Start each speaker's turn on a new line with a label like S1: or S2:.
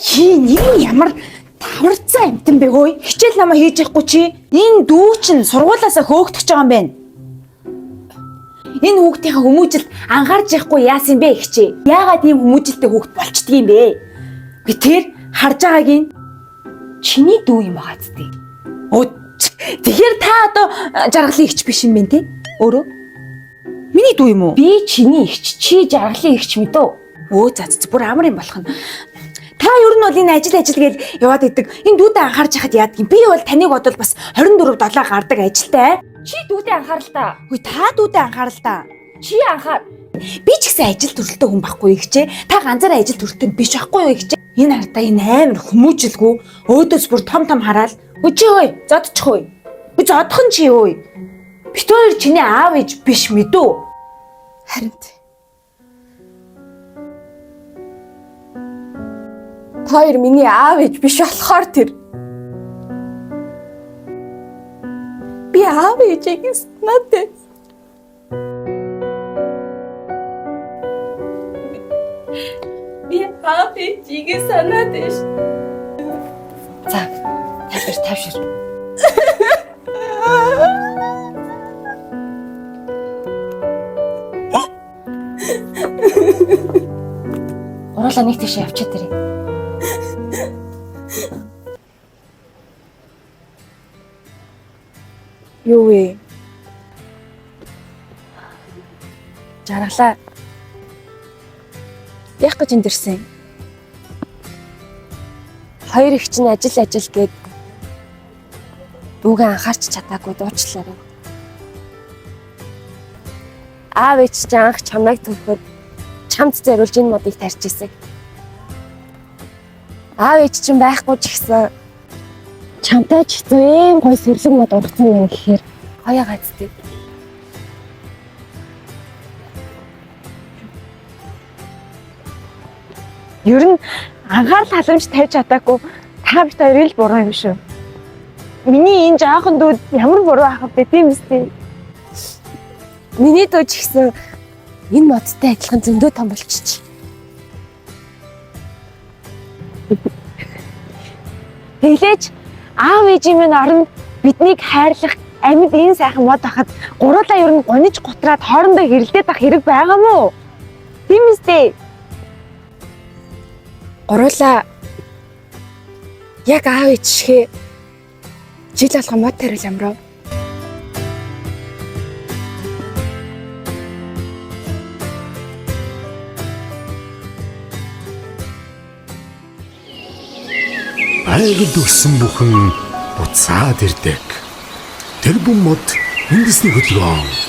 S1: Чи нэг ямар таварцсан амтан бэ хөөе? Хичээл намаа хийж явахгүй чи. Энэ дүү чинь сургуулаасаа хөөгдөх гэж байгаа юм байна. Энэ хүүхдийнхээ хүмүүжилт анхаарч явахгүй яасан бэ хичээ? Яагаад ийм хүмүүжилтэй хүүхд болчдөг юм бэ? Би тэр харж байгааг нь чиний дүү юм байгаа зү. Өө тэгэхээр та одоо жаргалын эгч биш юм бэ те? Өөрөө? Миний дүү юм уу?
S2: Би чиний эгч, чи жаргалын эгч мэдөө.
S1: Өө за за бүр амар юм болох нь. Та ер нь бол энэ ажил ажил гэж яваад идэг. Энэ дүүдээ анхаарч яхад яадаг юм. Би бол таныг бодвол бас 24 7 гардаг ажилтай.
S2: Чи дүүдээ анхаарал та.
S1: Үгүй та дүүдээ анхаарал та.
S2: Чи анхаар.
S1: Би ч гэсэн ажил төрөлтэй хүн байхгүй ихчээ. Та ганцаараа ажил төрөлтэй биш байхгүй юу ихчээ. Энэ хардаа энэ амар хүмүүжлгүй өөдөөс бүр том том хараал. Үгүй чи хөөе зодчих хөөе. Үгүй зодох нь чи хөөе. Бит хоёр чиний аав ээж биш мэдүү.
S3: Харин тий. Та хоёр миний аав ээж биш болохоор тэр. Би аав ээжийг санаад. Би аав ээжийг санаад ш.
S2: За, тавшир тавшир. Уруулаа нэг тийшээ явчихад ирээ.
S3: Юу вэ? Жаргалаа. Яах гэж энд ирсэн?
S2: Хоёр эгч нь ажил ажил гээд дүүгээ анхаарч чадаагүй дуучлаарай. Аав ээж чинь анх чамайг төрөхөд чамд зориулж энэ модыг тарьж ирсэн. Аав ээж чинь байхгүй ч гэсэн чамтай ч гэсэн ийм гоё сэрлэг мод ургацсан юм гэхээр гоё гацдаг.
S3: Ер нь анхаарал халамж тавьж чадаагүй та бит хоёрыг л буруу юм шүү. Миний энэ жоохон дүүд ямар буруу ах вэ тийм үстэй.
S2: Миний дүү ч гэсэн энэ модтой адилхан зөндөө том болчих.
S3: Тэглээч аав ээжийн минь оронд биднийг хайрлах амьд энэ сайхан мод ахад гуруулаа ер нь гониж гутраад хоорондоо хэрэлдээд ах хэрэг байгаа мó? Тийм үстэй.
S4: Гуруулаа яг аав ээж шигэ жил болгон мод тариул амрав.
S5: Байгальд өссөн бүхэн буцаад ирдэг. Тэр бүм мод үндэсний хөдөлгөөн.